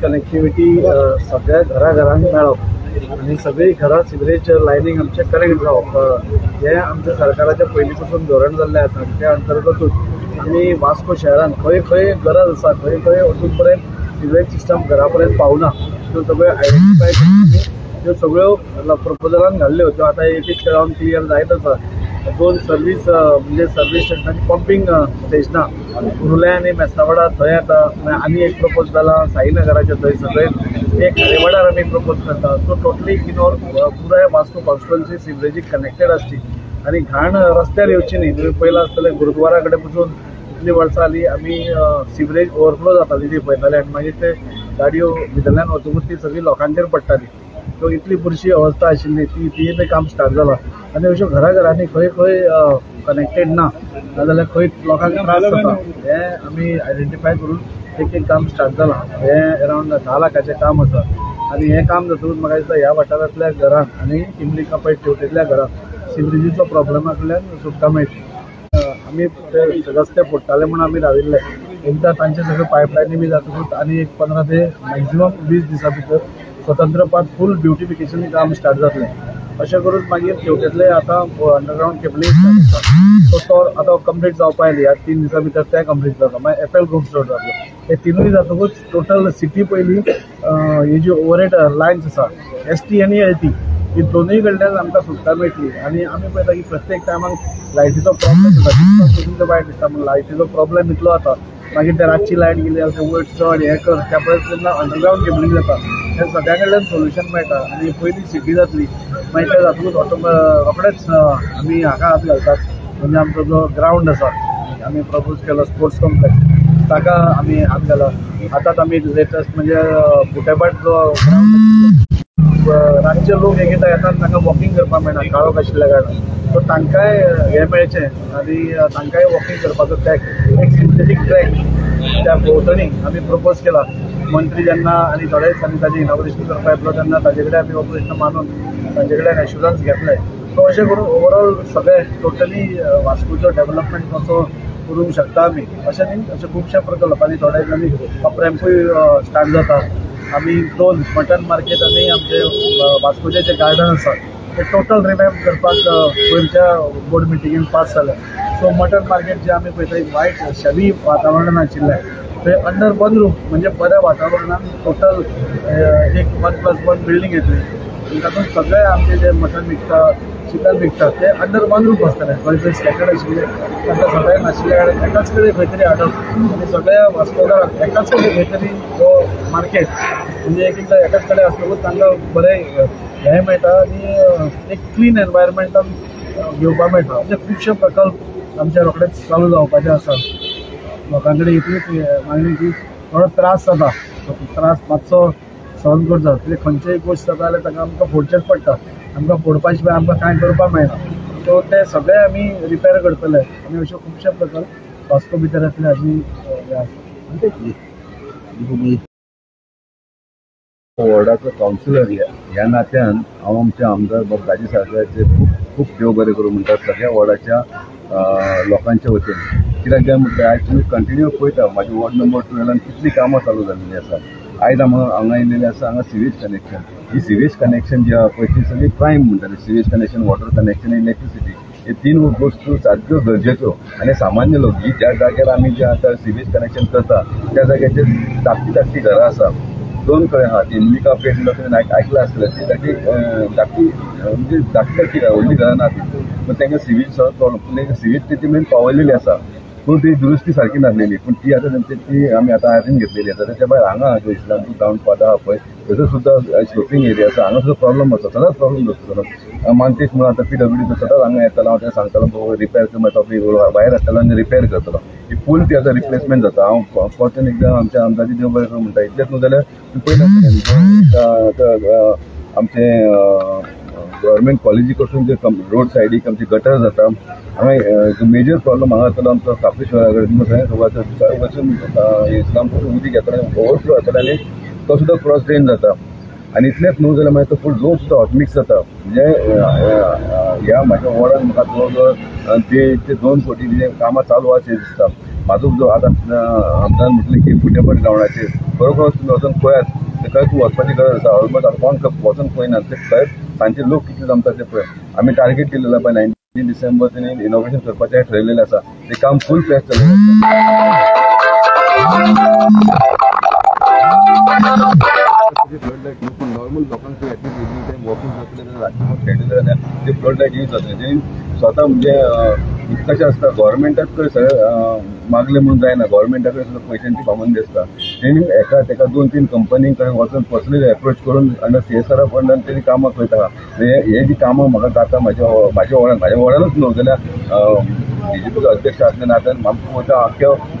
Connectivity सगळ्या घराघरांक मेळप आनी सगळीं घरां सिवरेज लायनींग आमचें कनेक्ट जावप हें आमच्या सरकाराच्या पयलीं पासून धोरण जाल्लें आसा. आनी त्या अंतर्गतूच आमी वास्को शहरान खंय खंय गरज आसा, खंय खंय अजून पर्यंत सिवरेज सिस्टम घरा पर्यंत पावना, त्यो सगळ्यो आयडेंटिफाय करून त्यो सगळ्यो प्रपोजलान घाल्ल्यो, त्यो आतां एक एक रावंड क्लियर जायत आसा. दोन सर्वीस म्हणजे सर्वीस स्टेशनाची पंपींग स्टेशनां कुरुले आनी मेस्तावाडा थंय आतां आनी एक प्रपोज जाला साईनगराच्या थंय सगळे एक खारेवाडार आमी प्रपोज करता. सो टोटली इन ऑल पुराय वास्को कॉन्स्टिट्युएन्सी सिवरेजीक कनेक्टेड आसची आनी घाण रस्त्यार येवची न्ही. तुमी पयलां आसतलें गुरुद्वारा कडेन पसून इतली वर्सां जाली आमी सिवरेज ओवरफ्लो जाताली ती पळयताले आनी मागीर ते गाडयो भितरल्यान वतकूच ती सगळी लोकांचेर पडटाली. सो इतली बुरशी अवस्था आशिल्ली ती ती काम स्टार्ट जाला आनी अश्यो घराघरांनी खंय खंय कनेक्टेड ना नाजाल्यार खंय लोकांक त्रास जाता हें आमी आयडेंटिफाय करून एक एक काम स्टार्ट जालां. हें अरावंड 10 लाखाचें काम आसा आनी हें काम जातकूच म्हाका दिसता ह्या वाठारांतल्या घरांक आनी इमली कापय तेवटेंतल्या घरांक सिवरेजीचो प्रॉब्लमा कडल्यान सुटका मेळटली. आमी ते रस्ते फोडटाले म्हूण आमी राविल्ले, एकदां तांचे सगळे पायपलायनी बी जातकूच आनी एक 15 ते मॅक्झिमम 20 दिसां भितर स्वतंत्र पात फूल ब्युटिफिकेशन काम स्टार्ट जातलें. अशें करून मागीर तेवटेंतले आतां अंडरग्रावंड केबलिंग स्टार्ट जाता, सो तो आतां कंप्लीट जावपा आयली, ह्या 3 दिसां भितर तें कंप्लीट जाता. मागीर एफ एल गोम्स रोड जातलो. हे तिनूय जातकूच टोटल सिटी पयलीं ही जी ओवरहेड लायन्स आसा एस टी आनी एल टी ही दोनूय कडल्यान आमकां सुटका मेळटली. आनी आमी पळयता की प्रत्येक टायमाक लायटीचो प्रॉब्लम जाता, दिसता तें वायट दिसता, पूण लायटीचो प्रॉब्लम इतलो जाता मागीर ते रातची लायट गेली जाल्यार वयर चड हें कर, त्या परस जेन्ना अंडरग्रावंड केबलिंग जाता तें सगळ्या कडल्यान सोल्युशन मेळटा आनी पयली सिटी जातली. मागीर तें जातकूच रोखडेच आमी हाका हात घालतात, म्हणजे आमचो जो ग्रावंड आसा आमी प्रपोज केलो स्पोर्ट्स कॉम्प्लेक्स ताका आमी हात घाला. आतांच आमी लेटस्ट म्हणजे बुटेबाट जो ग्रावंड रातचे लोक एक एकदां येतात तांकां वॉकिंग करपाक मेळना काळोख आशिल्ल्या कारणान, सो तांकांय हें मेळचें आनी तांकांय वॉकिंग करपाचो ट्रॅक एक सिंथेटीक ट्रॅक त्या भोंवतणी आमी प्रपोज केला. मंत्री जेन्ना आनी थोड्या दिसांनी ताजें इनॉग्रेशन करपाक येतलो तेन्ना ताजे कडेन आमी हो प्रश्न मानून ताजे कडेन एश्युरन्स घेतले. सो अशें करून ओवरऑल सगळें टोटली वास्कोचो डेवलपमेंट कसो करूंक शकता आमी अशें न्ही, अशे खुबशे प्रकल्प आनी थोड्या दिसांनी रॅम्पूय स्टार्ट जाता. आमी 2 मटन मार्केट आनी आमचे वास्कोचे जे गार्डन आसा ते टोटल रिवॅम्प करपाक पयरच्या बोर्ड मिटिंगेन पास जालें. सो मटन मार्केट जे आमी पळयता एक वायट शवी वातावरण आशिल्लें थंय अंडर वन रूफ म्हणजे बऱ्या वातावरणान टोटल एक 1+1 बिल्डींग येतली, तातूंत सगळे आमचे जे मटन विकता चिकन विकता ते अंडर वन रूफ आसतलें. खंय खंय स्कॅटर्ड आशिल्ले तांकां सगळ्यांक नाशिल्ल्या कारणान एकाच कडेन खंय तरी हाडप आनी सगळ्या वास्कोकारांक एकाच कडेन खंय तरी हो मार्केट म्हणजे एक एकदां एकाच कडेन आसतकूच तांकां बरें हें मेळटा आनी एक क्लीन एनवायरमेंटान घेवपाक मेळटा. अशे खुबशे प्रकल्प आमचे रोखडेच चालू जावपाचे आसा. लोकां कडेन इतलीच मागणी की थोडो त्रास जाता, त्रास मातसो सहन करचो, कित्याक खंयचीय गोश्ट जाता जाल्यार ताका आमकां फोडचेंच पडटा, आमकां फोडपा शिवाय आमकां कांय करपाक मेळना. सो ते सगळे आमी रिपेर करतले आनी अशे खुबशे प्रकल्प वास्को भितर येतले हाजी हें आसा. वॉर्डाचो कावन्सिलर ह्या नात्यान हांव आमच्या आमदार बाब राजीव साळकाराचें खूब खूब देव बरें करूं म्हणटा सगळ्या वॉर्डाच्या लोकांच्या वतीन. कित्याक काय म्हटल्यार आयज तुमी कंटिन्यू पळयता म्हाजे वॉर्ड नंबर 12 कितलीं कामां चालू जाल्लीं आसा. आयज हांगा हांगा येयलेली आसा हांगा सिवेज कनेक्शन, ही सिवेज कनेक्शन जी आहा पळय ती सगळी प्रायम म्हणटाली, sewage connection, water connection, electricity, हे 3 वस्तू सारक्यो गरजेच्यो. आनी सामान्य लोक ही ज्या जाग्यार आमी जे आतां सिवेज कनेक्शन करता त्या जाग्याचेर धाकटी धाकटी घरां आसा, 2 कडेन आहा, इमलिका पेठ म्हणटा तुमी आयकलां आसतलें, ती धाकटी धाकटी म्हणजे धाकटी धाकटी घरां, व्हडलीं घरां ना ती, पूण तांकां सिवेज सगळो प्रॉब्लम, पूण तांकां सिवेज तेची मेन पावयलेली आसा, पूण ती दुरुस्ती सारकी नासलेली, पूण ती आतां तेंची ती आमी आतां हातीन घेतलेली आसा. तेच्या भायर हांगा जो इस्लामपूर डावन पादा आहा पळय थंयसर सुद्दां स्लोपींग एरिया आसा, हांगा सुद्दां प्रॉब्लम आसा, सदांच प्रॉब्लम जाता. मानतेश म्हणून आतां PWD सदांच हांगा येतालो, हांव ताका सांगतालो रिपेर कर, तो भायर हाडटालो आनी रिपेर करतालो. ही फूल ती आतां रिप्लेसमेंट जाता. हांव परतून एकदां आमच्या आमदाराची देव बरें करूं म्हणटा. इतलेंच न्हू जाल्यार पयलें आमचें गव्हर्मेंट कॉलेजी कडसून जे रोड सायडीक आमची गटर जाता, हांगा मेजर प्रॉब्लम हांगा जातालो आमचो कापेश्वरा कडेन, थंय वचून इस्लामपूर उदीक येतालें, ओवरफ्लो जातालें आनी तो सुद्दां क्रॉस ड्रेन जाता. आनी इतलेंच न्हू जाल्यार मागीर तो फूल रोड सुद्दां हॉटमिक्स जाता. म्हणजे ह्या म्हाज्या वॉर्डान म्हाका जवळ जवळ 1.5 ते 2 कोटी कामां चालू आसा दिसता. म्हाजो जो आतां आमदार म्हटलें की फुडें ग्रावंडाचेर खरोखर तुमी वचून पळयात, खंय तूं वचपाची गरज आसा. ऑलमोस्ट आतां कोण वचून पळयना ते खंय सांजचे लोक कितले जमता ते पळय. आमी टार्गेट दिलेलो पळय 19 डिसेंबर तेणी इनॉग्रेशन करपाचें ठरयलेलें आसा. तें काम फूल फ्लॅश चललेलें आसा. फ्लड लायट न्हू पूण नॉर्मल लोकांक at least evening time walking जातलें जाल्यार रातचें खेळटले जाल्यार ते फ्लड लायट यूज जातले. तेणी स्वता म्हणजे कशें आसता गव्हर्मेंटाक कडेन सगळें मागलें म्हणून जायना, गव्हर्मेंटा कडेन सुद्दां पयशांची पाबंदी आसता. तेणी एका तेका 2-3 कंपनी कडेन वचून पर्सनली एप्रोच करून अंडर CSR फंडान तेणी कामां करता. हे जी कामां म्हाका जाता म्हाज्या वॉर्डान, म्हाज्या वॉर्डानूच न्हू जाल्यार बीजेपीचो अध्यक्ष आसल्या नात्यान आमकां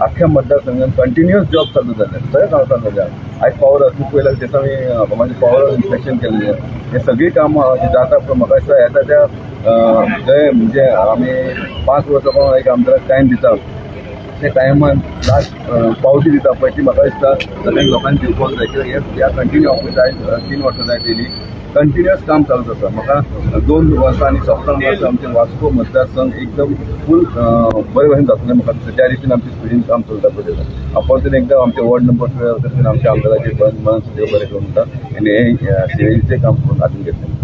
आख्ख्या मतदारसंघान कंटिन्युअस जॉब चालू जाल्ले सगळ्या गांव चालू जाल्या. आयज पावर हाऊस पयल्या दिसा आमी म्हाजें पावर हाऊस इन्स्पेक्शन केल्लें. हे सगळीं कामां जी जाता पळय म्हाका दिसता येता त्या जंय म्हणजे आमी 5 वर्सां एक आमदाराक टायम दिता त्या टायमान लास्ट पावती दिता पळय ती म्हाका दिसता सगळ्या लोकांनी दिवपाक जाय. कित्याक ह्या कंटिन्यू हांव पळयता आयज 3 वर्सां जायत येयली कंटिन्युअस काम चालूच आसा. म्हाका 2 वर्सां आनी 17 वर्सां आमचें वास्को मतदारसंघ एकदम फूल बरे भशेन जातलें म्हाका दिसता. त्या रितीन आमची स्पिडीन काम चलता पळय. हांव परतून एकदां आमचे वॉर्ड नंबर 12 तर्फेन आमच्या आमदाराचें मन देव बरें करूं म्हणटा आनी हे सिवेजीचें काम करून हातीन घेतलें.